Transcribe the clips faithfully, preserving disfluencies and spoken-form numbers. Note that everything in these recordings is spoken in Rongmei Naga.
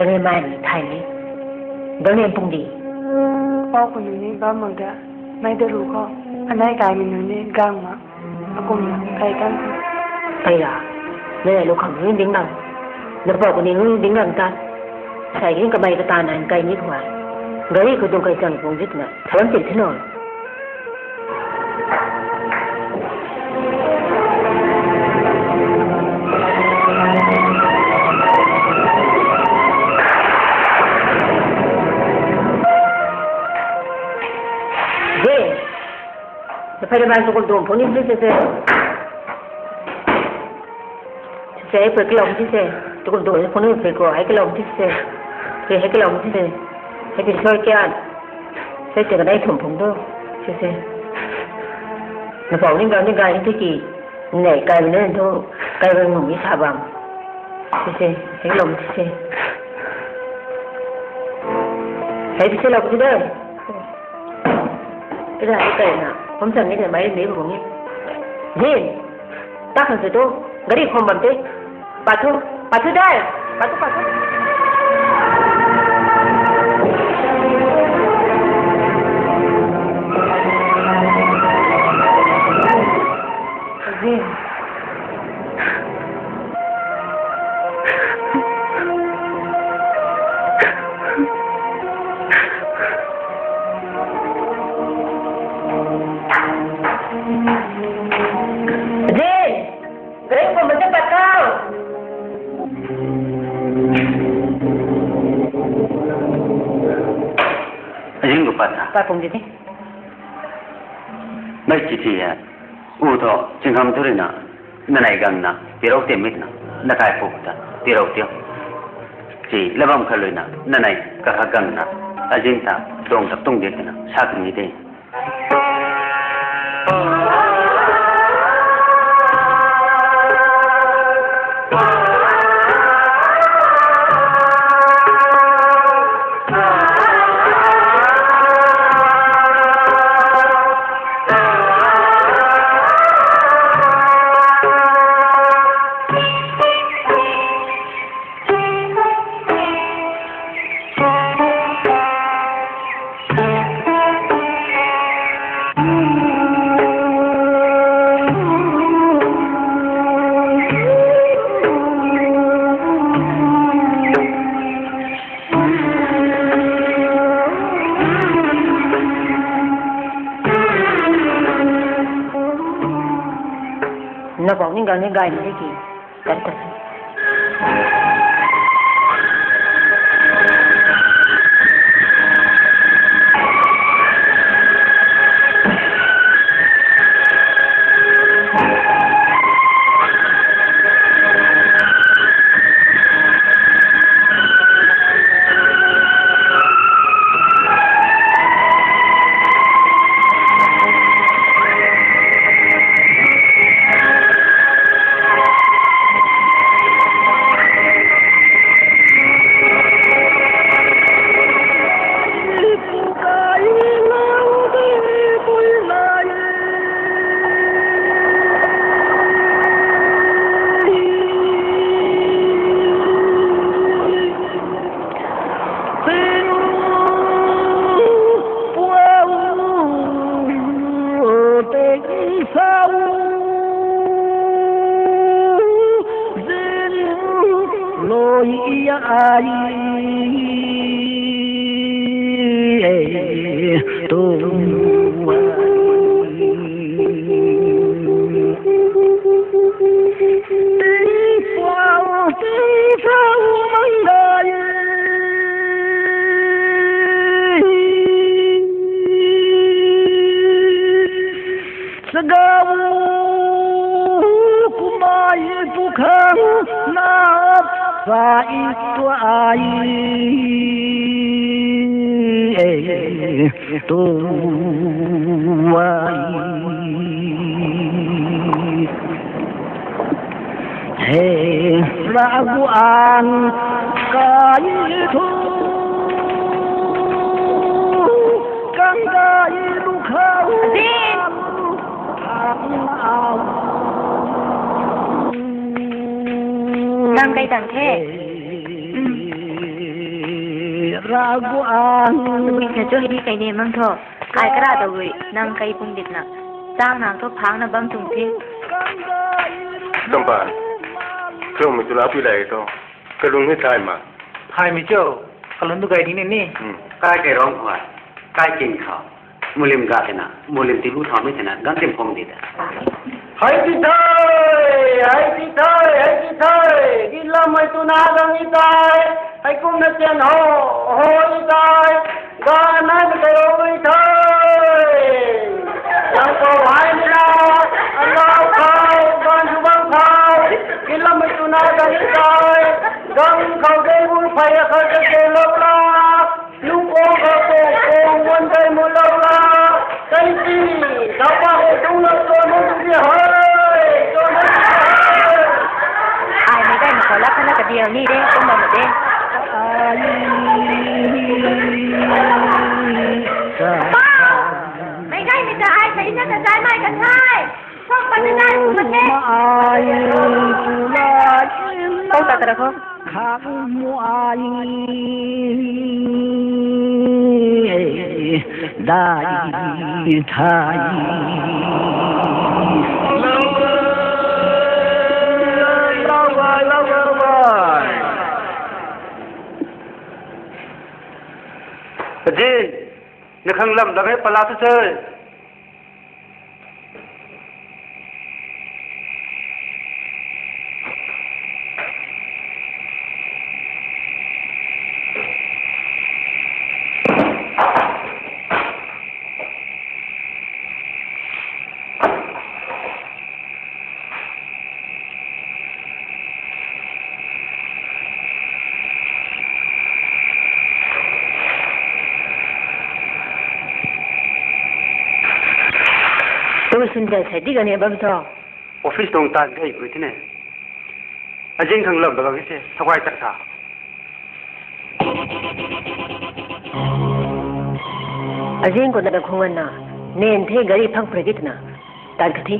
Kami mai ni thay ni. Dang ni pung di. Pau kunu ni bam mak da. Mai da ru khou. Anai kai mi nu ni gang mak. Akum na kai kan. Kai la. Nai lu khang ni ding dang. Na pau kunu ni ding dang ta. Sai ni kamei kata na kai ni khwa. Gari khou dung kai chang pung jit na. Thalam tin thino. Hey, na phai na ban tukul dum phone ni please se. Sise, hei pui kalou ti se. Tukum tu, phone ni pui ko, hei kalou ti se. Pui hei kalou ti se. Hei pui soi kya? Soi te kanei thum phung tu. Sise. Na pau ni gau ni gay ni tiki. Nei kai ni tu, kai ni ngum ni sa bam. Sise, hei kalou ti se. Hei pui se lou ti de. Ira, i kai na, kum chan ni de mai ni bu ni. Jin, ta khan se tu, gari khom bam te. Pathu, pathu dai, pathu, pathu. Jin. Jin, gari khom bam te pat khou. Ajin ko pat ta. Pat pung di ni. Mei chithi e. U tho, chingkham thu rui na, nanei gang na, pirou tim mit na, na kai pu ta, pirou tiu. Chi, labam kha lui na, nanei, kakha gang na, ajin ta, dong tak tung di na, sa kani de. Na pau ni gang ni gay ni ki. Sagau kumai pu khang na sa i tua ai, e, tua ai. He, Ravguangc kai thu, kang kai lu khou. Nang kai tang the. Raguang. Nang kha cho hei di kai ne mang tho. Ai kara da gui, nang kai pung dit na. Chang nang tho phang na bam tung the. Kampa. Khlung mi tu la pui lai tho. Kalung ni thai ma. Thai mi cho. Kalung tu gai di ni ni. Hmm. Kai kai rong khou. Kai king khou. Mulim ga tina, mulim tibu thau mi tina, gan tim khong di ta. Hei ti thei, hei ti thei, hei ti thei, di lam hei tu na gang i tai, hei kum na tian ho, ho i tai, gan na ka tei rou i thei. Yang ko hai ni na, alau khou, gan su bang khou, di lam hei tu na gang i tai, gang khou de bu phai a khou de de lou la. Nung kong kha kong kong wan kai mu lou la, kai ti, kapa ko tung lou tuan mu tu di hai, tuan mu tu di hai. Ai mei dai ma khou lak khana kadiu ni de, kum bam de. Pa, mei gai mi ta ai sa ina ta zai mai ka thai. Sok pa ta zai ku ma the. Kong ta ta ra kho. Khak mu ai dai thai. Ajin, na khang lam lam hei pala tu se. Tumei swn zai sai di kani bam tho. Office tuang taanv kai pui tine. Azing khang lam ba bam se, sakai tak sa. Azing khou na khung na, nen the gari phang phure di twna, tan ka the.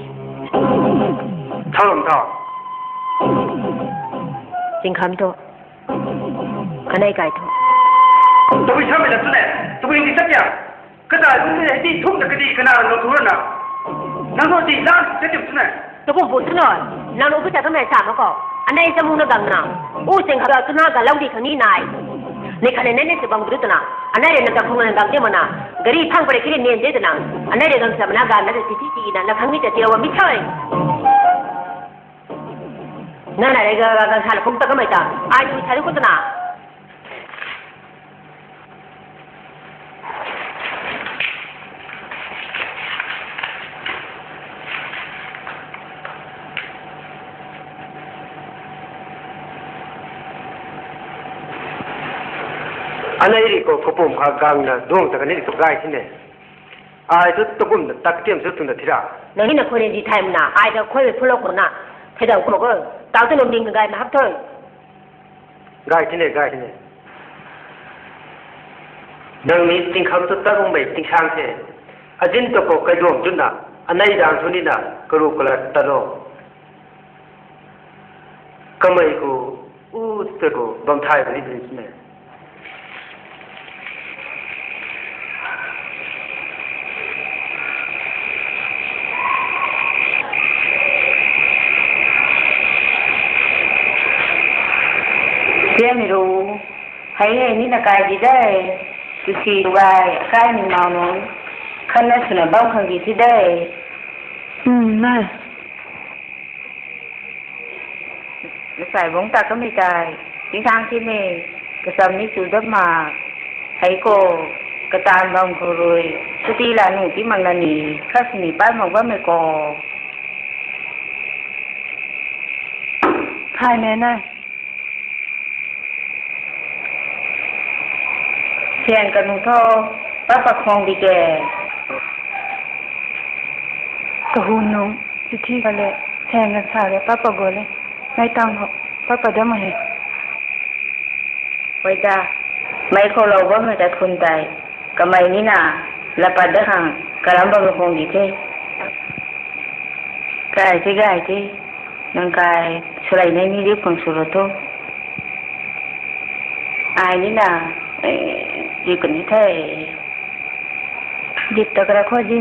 Thau lam tho. Zingkham tho. Kanei kai tho. Tabui samei la tune. Tabui di tat ya. Kata tu hei ti thum ta kadi kana na thu na. Nang tu di lan ta tiu tune. Takum bu tune. Nang nu kata kamei sa ma ko. Anei sa mu na gang na. U sing kha tu na ga lau di khang ni nai. Nei kha nei nei se bang bu tuna. Anei rui na ta khung na gang de mana. Gari phang phure kiri nen de tuna. Anei rui gang sa mana ga na ti ti ti na na khang ni ta ti wa mi thai. Na na rui ga ga sa la phung ta kamei ta. Ai tu thai ku tuna. Anei ri khou kapum kha gang na duang ta kani tu gay tine. Ai tu takum na tak tiam su tun da thira. Nang ni na khou ni di thai mna, ai ta khou ni phulo khou na. Thai dau khou ko, tau tu lum ding gay na hap thoi. Gay tine, gay tine. Nang ni tingkham tu tat bung mei tingsang the. Azin tu khou kaiduang tu na, anei dang tu ni na, karu kalat ta lo. Kamei khou, u te khou, bam thai bali bali sine. Tiamei ru, hei hei ni na kai di de, tu si tu gay, kai ni mau nung, khan na swna bam khang di thi de. Hmm, na. Nasai bungc ta kamei tei, tingkhang thimei, kasam ni chu dat mak, hei khou, kataanv bam khou rui, kati la nu ti mak la ni, kha sini pat mak bammei khou. Khaymei na. Sian kanu tho, papa khwang di ke. Kahun nung, chithi ka le, sian ka sa le, papa go le. Nai tang ho, papa dam he. Oi ta, mei khou lou bammei ta thun tei, kamei ni na, lapat dat khang, karam bammei khwang di the. Kai the, kai the. Nang kai, swlei nei ni di khwang sw ro tho. Ai ni na, Zi kani the. Dip ta kara khou zi.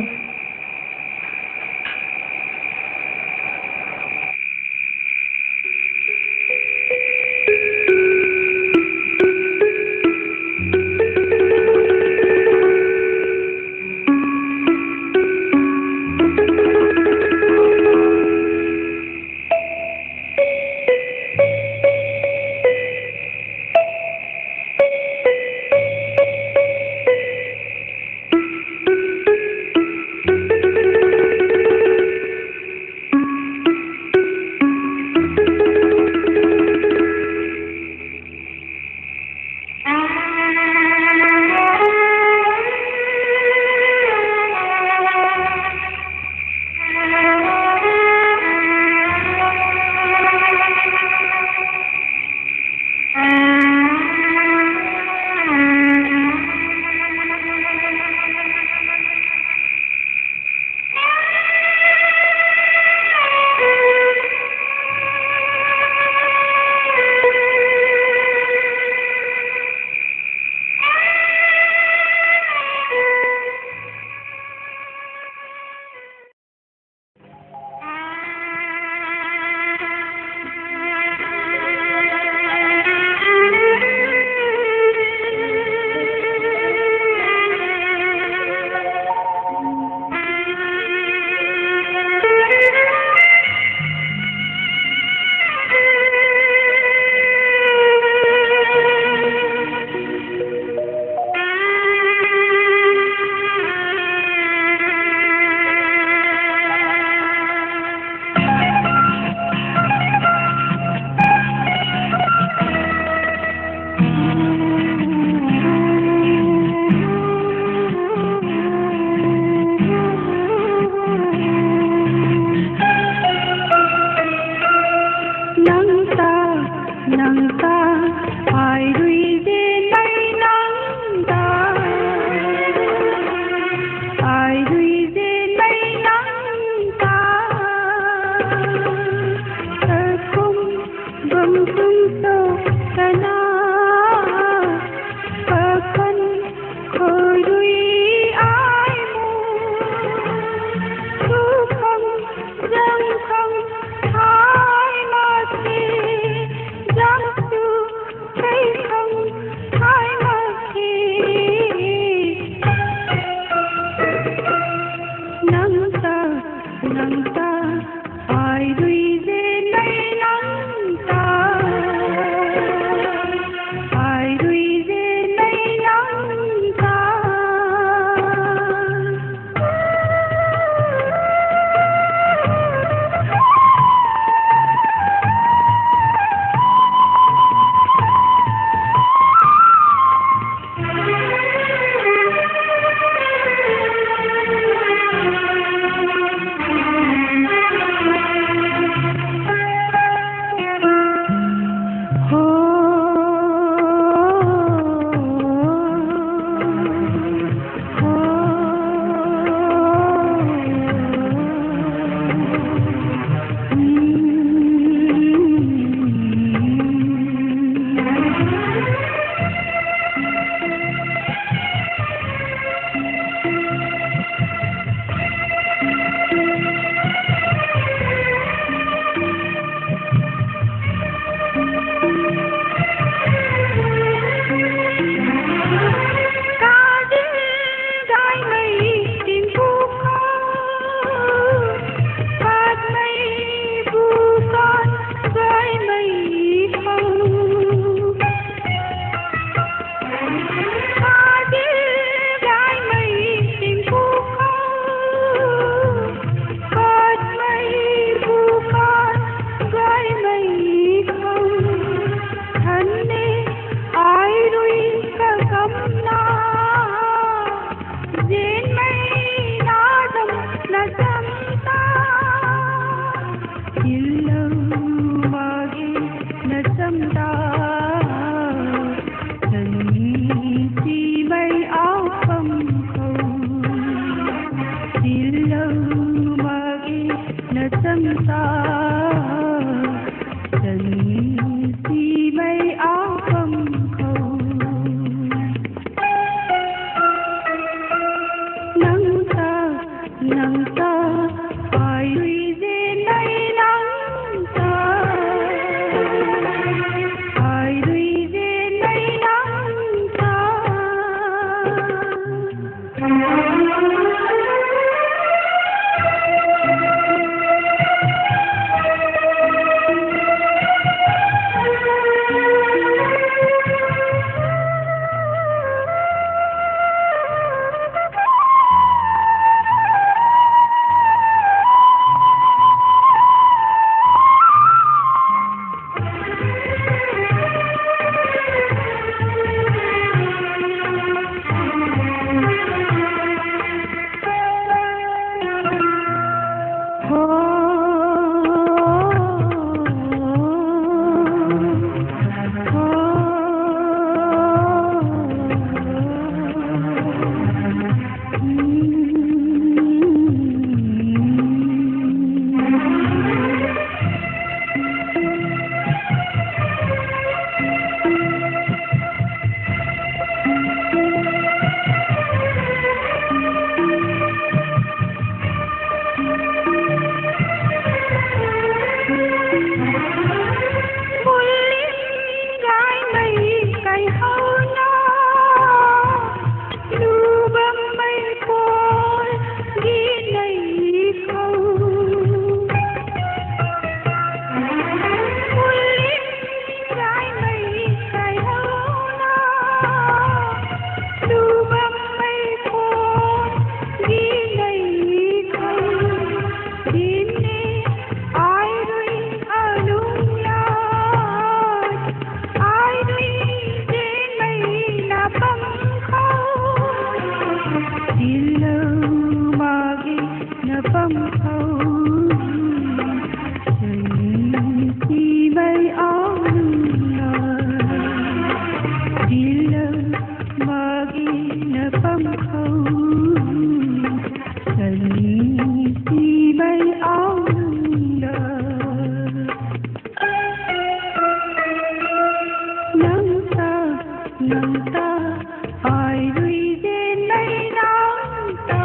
Nang ta, nang ta, ai rui zen mei nang ta,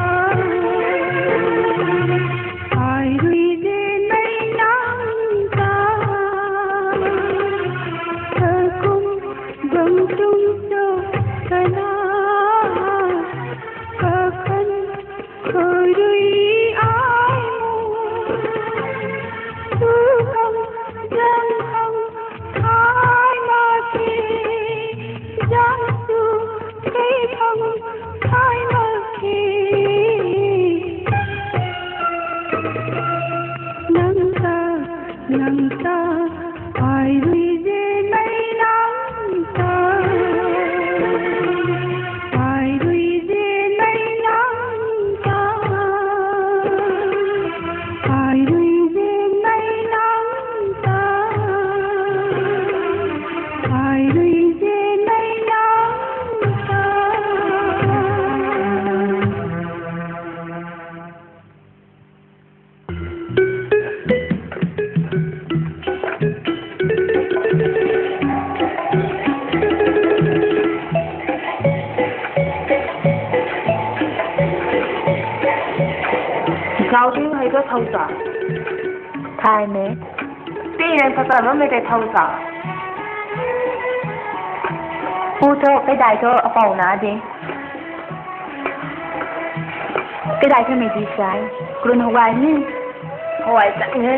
ai rui zen mei nang ta. Kakum bang tung cho kana, kakan Khou rui ai mu, tu khang, zang khang, khai mak khe, zang tu, kei khang, khai mak khe. Nang ta, nang ta, ai rui zen mei nang ta, ai rui zen mei nang ta, ai rui zen mei nang ta, ai rui zen mei nang ta. Zauc ding hei ka thau ta. Thay me. Ti hei phatat bammei tei thau ta. Pu tho, kaidai tho, apou na ding. Kaidai tho mei di sai. Kurun hou gay ni. Hou gay ta ni.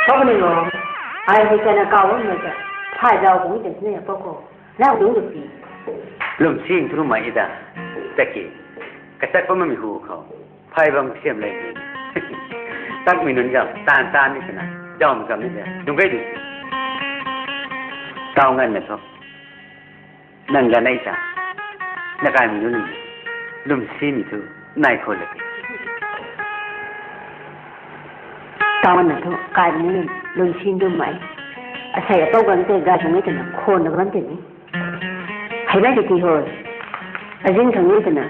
Papa ni ngo, ai hei kana kau bam na ta, phay zau kung tei sini poko, lau dung du pi. Lwmsi thu mei da, taki, kachat pa mami hu khou, phay bam siam lei di. Takmei nunc zam, tan tan ni sana, zam zam ni sana, dung kai di. Tau ngan na tho. Nang ganei ta, na kaimei nunc ni, lwmsimei thu, nai khou la. Tau na thu, kaimei nunc, lwmsim dum mei. Asei apou gan tei, ga sung e twna, khon na gan tei ni. Hei nai tiki hoi. Azin khang ni twna,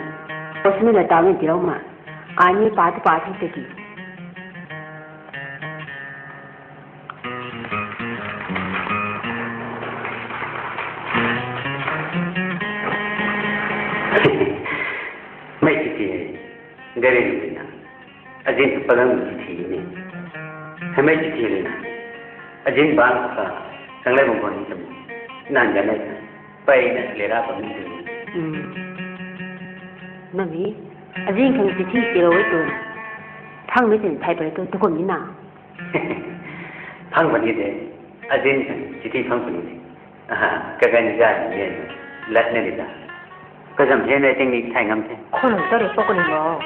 osmi la tau ni tirou ma. Ai ni pa tu pa thu tiki. Mei chithi hei, gari rui na, azin palang chithi ni. Hei mei chithi rui na, azin bang ka, kanglei bang khou ni tam, nan ganei ka, pei na le ra pa ni tu. Hmm. Mami, azin khang chithi tiro tu. Thang mei tin thai pa tu, tu kum ni na. Phang puni de, azin khang chithi phang puni de. Aha, kagan zan ni, lat na di da. Kazam he na ting ni thai ngam the. Khon ta ri pok ni lo.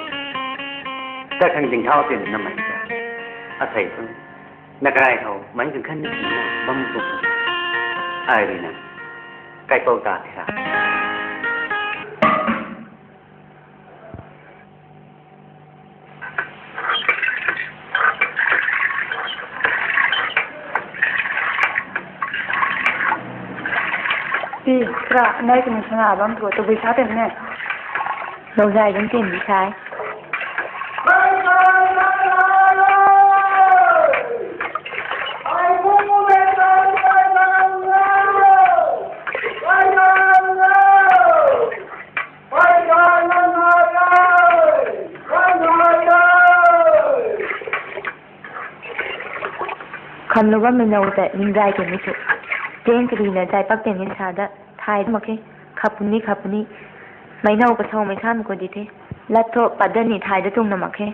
Ta khang ding thau tin na mai ta. Asei tu. Na karai khou, mai kang khan ni na, bam tu. Ai ri na. Kai pau ta the ra. Ti, tra, nai kani sana bam tu, tu bui sa tem ne. Lou zai dun tin di sai. Lamlou bammei now tei ningzay tei ni thu, teng karina zay pak tei ni sa da, thay mak khe, kha puni, kha puni. Meic now kasaumei samei khou di the, lat thu pat da ni thay da tuang na mak khe.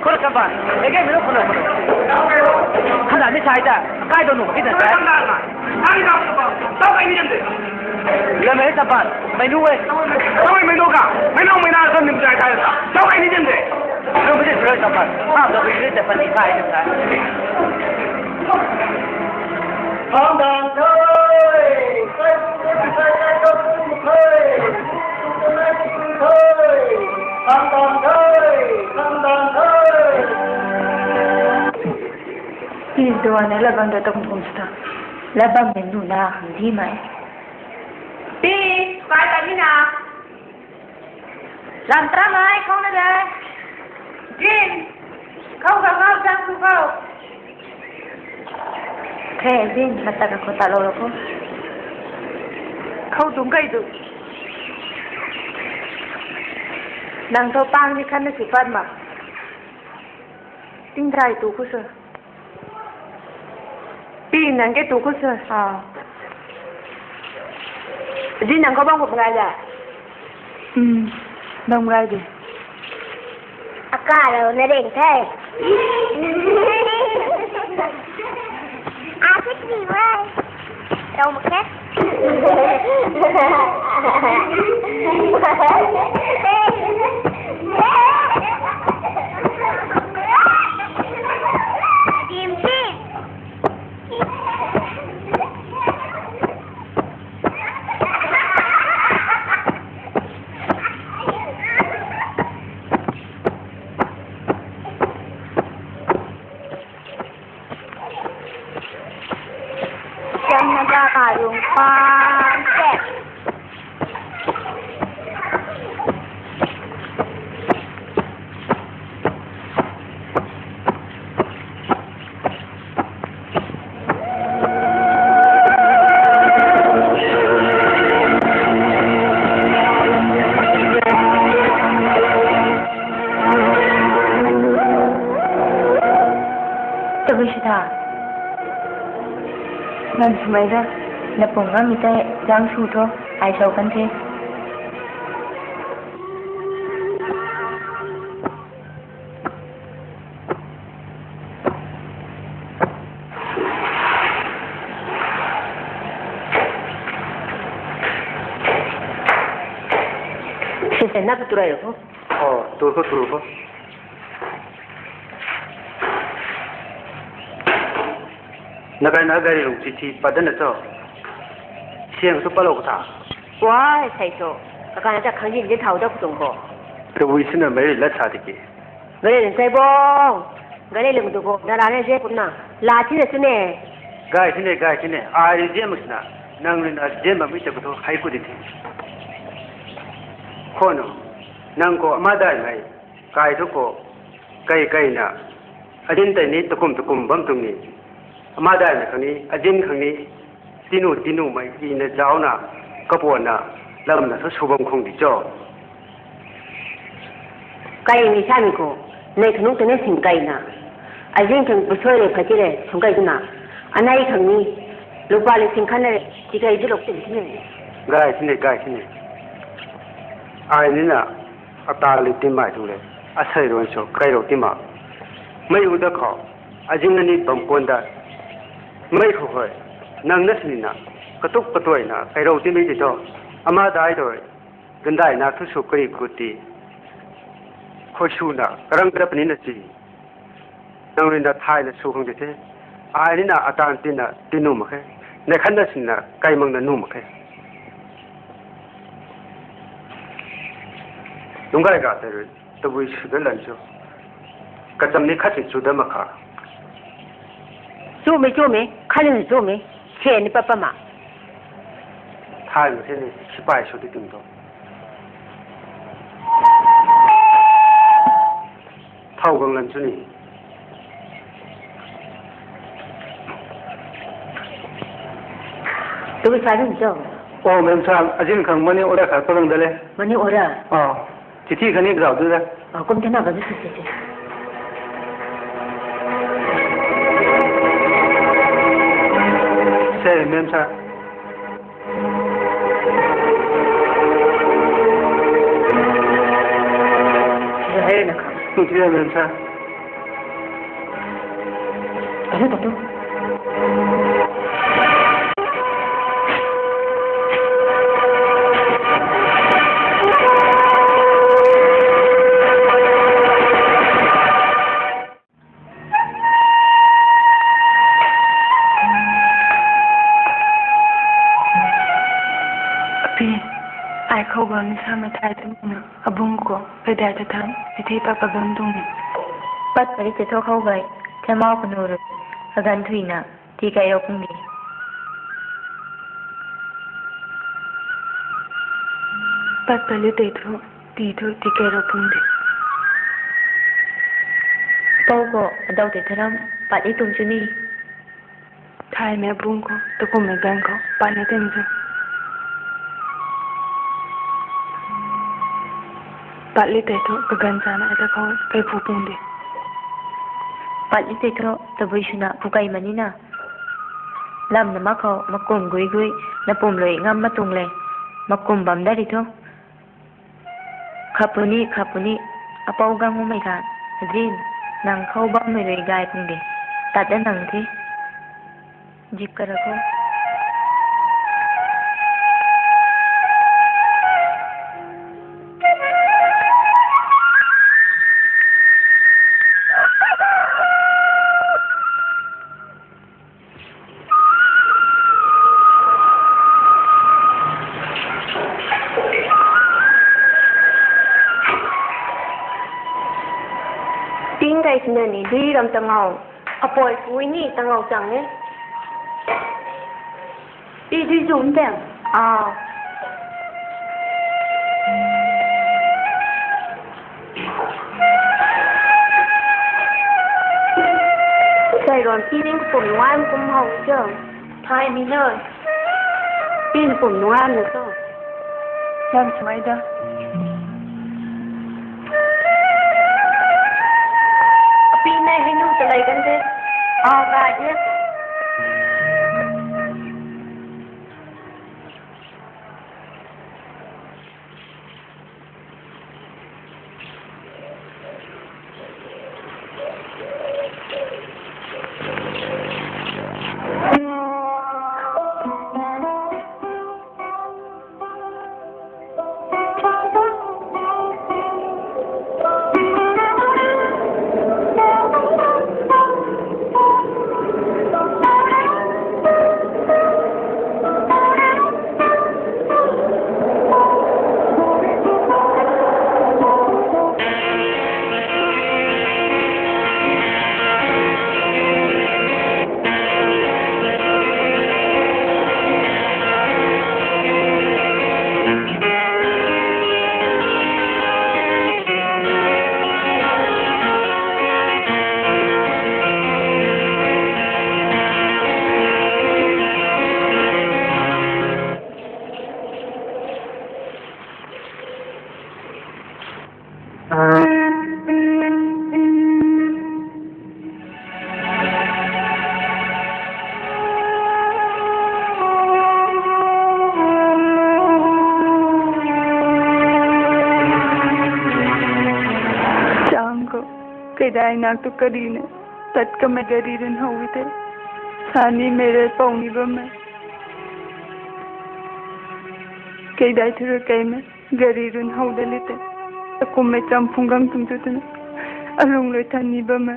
Khou na chaban, ege mei nu khou na khou na. Khana ni sai ta, kai dou nu ki ta sai. Lamei chaban, mei nu e. Mei nu ka, mei nu mei na kan nim sai ta. Tau kai ni din de. Lu mei de sura chaban. Ha, tau kai ni chaban ni sai ta. Khang dan thei, kai kai kai kai kai kai kai kai. Khang dan thei, khang dan thei. Pi duan e, lat bam da tum tum sa. Lat bam ni nu na hang di mai. Pi, kai kai ni na. Lam ta mai khou na de. Jin, khou ka ngau zang tu khou. Khe, Jin, mata ka khou ta lou lou khou. Khou tung kai tu. Nang thu pang ni khan na si pat ma. Ting drai tu khou sa. Pi nang ke tu khou sa. Ah. Di nang khou bam khou bam gai da. Hmm. Bam gai de. Aka lo na ring the. A kit ni wai. Tau mak khe. Dim dim. Siam na da ka rung pan te. Tabui si tha. Ngan swmei da, na pung ngam mi tei zang sw tho, ai sau kan the. Sese na ka turai ro. Oh, tu ko, tu ko. Na kai na gari lung chithi pat da na cho. Siang tu palou ka tha. Wai, sai cho. Ka kana ta khang jin jin thau da ku tung ko. Tabui sina mei lat sa tiki. Gari lung sai bong. Gari lung tu ko. Na la ne je kun na. La thi na tu ne. Gai thi ne, gai thi ne. Ai ri je mak sina. Nang ri na je mak mi ta ku tu hai ku di thi. Khou nu. Nang khou ama dai mei. Kai thu khou, kai kai na, azin tei ni takum takum bam tuang ni, ama dai na khang ni, azin khang ni, tinu tinu mei, i na zauc na, kapuan na, lam na thu sw bam khang di cho. Kai ni sa ni khou, nei khanung tei ni sing kai na, azin khang pasoi le pha ti le, sung kai tu na, anei khang ni, lupa le sing khan le, ti kai di lok ti ti ne. Gai ti ne, gai ti ne. Ai ni na, Ata li ti mai tu le, asei ruan sw, kai rou ti ma. Mei u da khou, azing ani bam kuan da. Mei khou hoi, nang na sini na, katuk katuai na, kai rou ti mei ti tho. Ama dai doi, gandai na thu sw kari ku ti. Khou sw na, karang kara pani na si. Nang rui na thay na sw khang di the. Ai ni na atan tin na tin nu mak khe. Nei khan na sin na kai mang na nu mak khe. Nungai ga tei rui tabui sw da lan cho. Kacham ni khat si chu da mak kha. Chumei, chumei, khat ni chumei. Khe ni papa ma. Thay ma se ni, sipai sw di tim tu. Thau gang lan chu ni. Tu sa ni cho. Oh, mem sa, azin khang money order khat palang da le. Money order? Oh. Chithi khatni zau tu da. Ah, kum thena ka tu tu tu. Sei, mem sa. Hei na kha. Tu ti da, mem sa. Azu ta tu. Api, ai khou bam ni samei thay tu na, abung khou, pedai ta tham, mithei pa kabam dung ni. Pat pari te tho khou gai, the mau kanu ru, agan thui na, ti kai rau pung di. Pat pali te tho, ti tho, ti kai rau pung di. Pau khou, adau te tharam, pat i tum chu ni. Thaymei bung khou, takummei ganv khou, pat ni tei ni tho. Pat li tei tho, kaganv chana ta khou, kai phu pung di. Pat li tei tho, tabui swna, phu kai mani na. Lam na mak khou, makum gui gui, na pum lui ngam matung le, makum bam da ri tho. Kha puni, kha puni, apou gang mumei kha, azin, nang khou bammei rui gay pung de, tat da nang the, zip kara khou. Ting kai sina ni dui ram tangau. Apoi pui ni tangau chang e. Pi dui zum teng. Ah. Sai ron pi ning kum nuan kum hau cho. Thay mi na. Pin kum nuan na cho. Yam chmai da. Pi nai hei nu talai kan de. Ah, ka de. Chang khou, kaidai nak tu kari ne, tat kamei gari run how te, sani mere pau ni bam e. Kaidai thu rui kaimei, gari run how da li te. Takummei cham phung gang tum tu tena, alung lui tan ni bam e.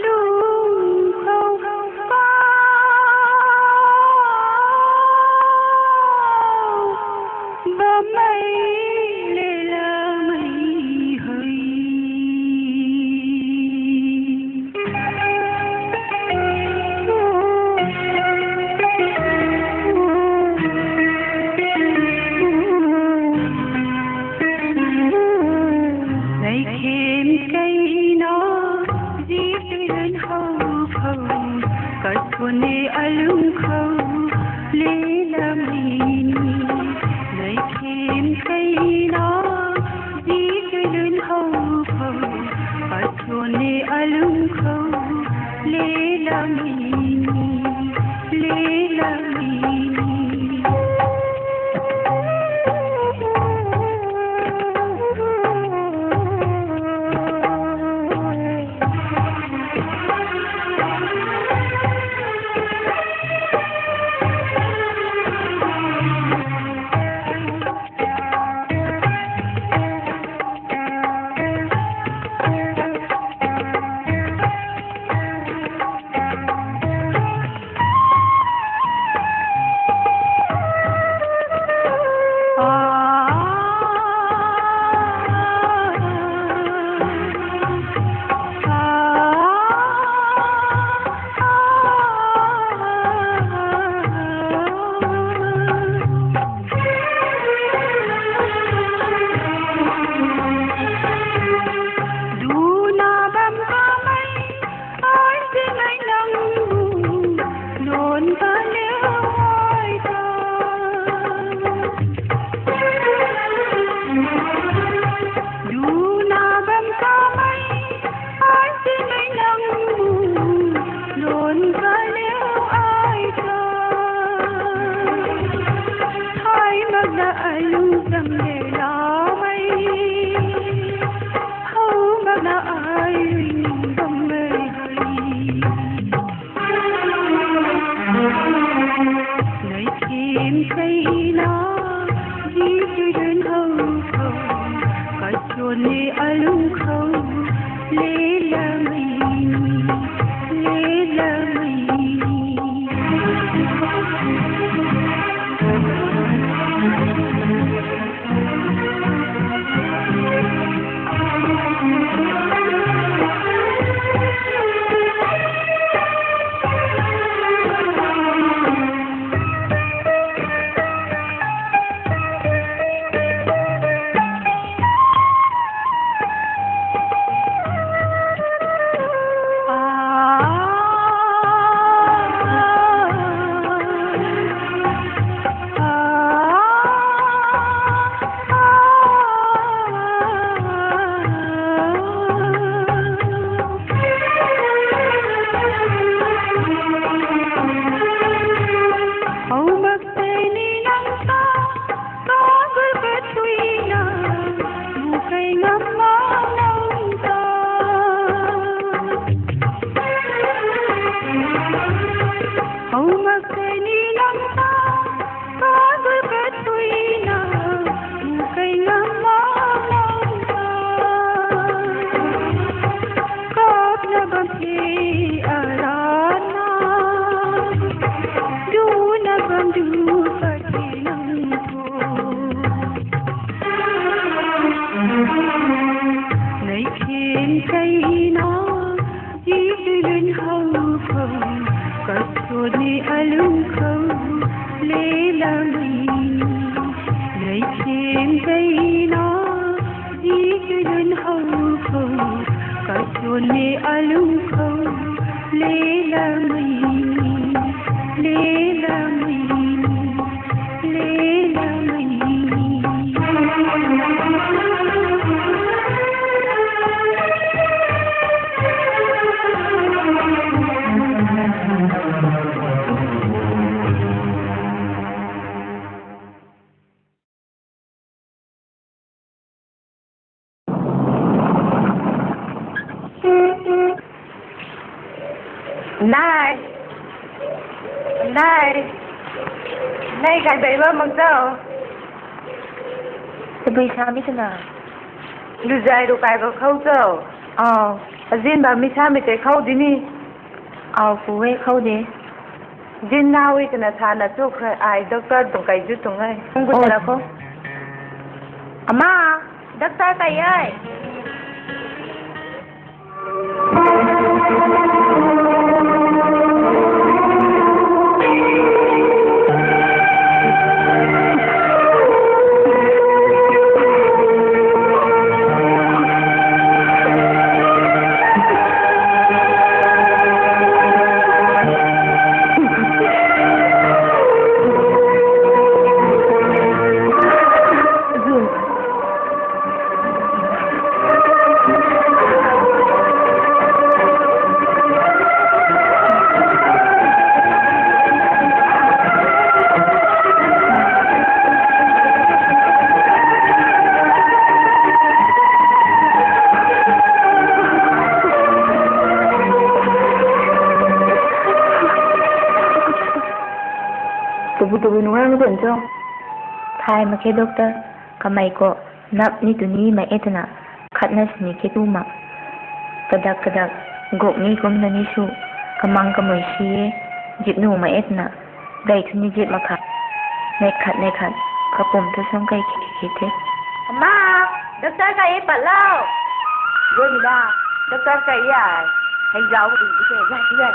Lung khou pa bammei lelamei hei. Nei khem keina, zi tui lun hou khou, katuan ni alung khou, lelamei ni. Nei khem keina, zi tui lun hou khou, katuan ni alung khou, lelamei ni, lelamei ni. Duna bam kamei, ai ti nai nang bu, non ka leu ai ta. Duna bam kamei, ai ti nai nang bu, non ka leu ai ta. Thay mak na ai lung zam le lamei. How mak na ai rui ni bam mei hei. Nei khem keina, zi tui lun hou khou, katuan ni alung khou, lelamei ni, lelamei ni. How mak tei ni nang ta, ta gul ka tui na, bu kei ngam ma nang ta. How mak tei ni nang ta, ta gul ka tui na, bu kei ngam ma nang ta. Kap na bam the a ra na, du na bam du pat the nang khou. Nei khem keina, zi tui lun hou khou, katuan ni alung khou, lelamei ni. Nei khem keina, zi tui lun hou khou, katuan ni alung khou, lelamei ni, lelamei ni, lelamei ni. Nai. Nai. Nai kai bai ba mak cho. Tabui sa mi twna. Luzai ru kai ba khou cho. Aw. Azin ba mi sa mi tei khou di ni. Au pu e khou de. Zin na wi twna sa na chu kha ai doctor tuang kai zu tuang e. Kung gu Oh. tala kho. Ama, doctor kai ai. Tabui tabui nungai ma tuan cho. Thay mak khe doctor, kamei khou nap ni tu ni ma e twna, khatna sini khe tu ma. Kadak kadak, guk ni kumna ni su, kamang kamui si e, zip nu ma e twna, dei tu ni zip mak kha. Nei khat nei khat, kapum tu song kai khe khe khe the. Ama, doctor kai e pat lau. Goi mi da, doctor kai e ai. Hei zau ri ki the, zai zai.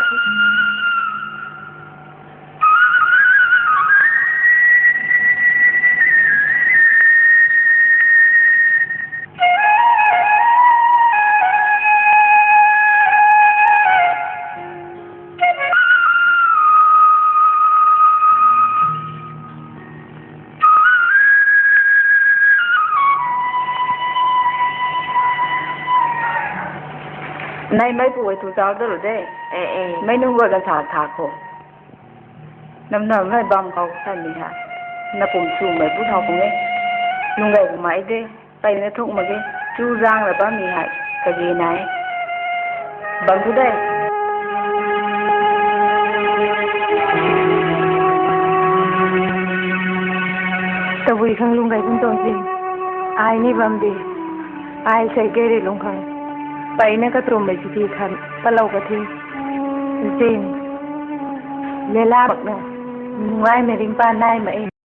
Nai mei pu e tu zau da lu de. Eh, eh. Mei nunc guay kan sa sa khou. Nam nam mei bam khou sa ni ha. Na pum su mei bu thau khou e. Nunc gay bu mei de. Pei na thuk mak ge. Chu zang ra bam ni hai. Kage nai. Bam bu de. Tabui khang lung gay bun tuang si. Ai ni bam di. Ai sei gay ri lung khang. Pei na katummei si ti khan. Palou ka thi. Zin. Lela bak na. Nungai mei ring pa nai ma e.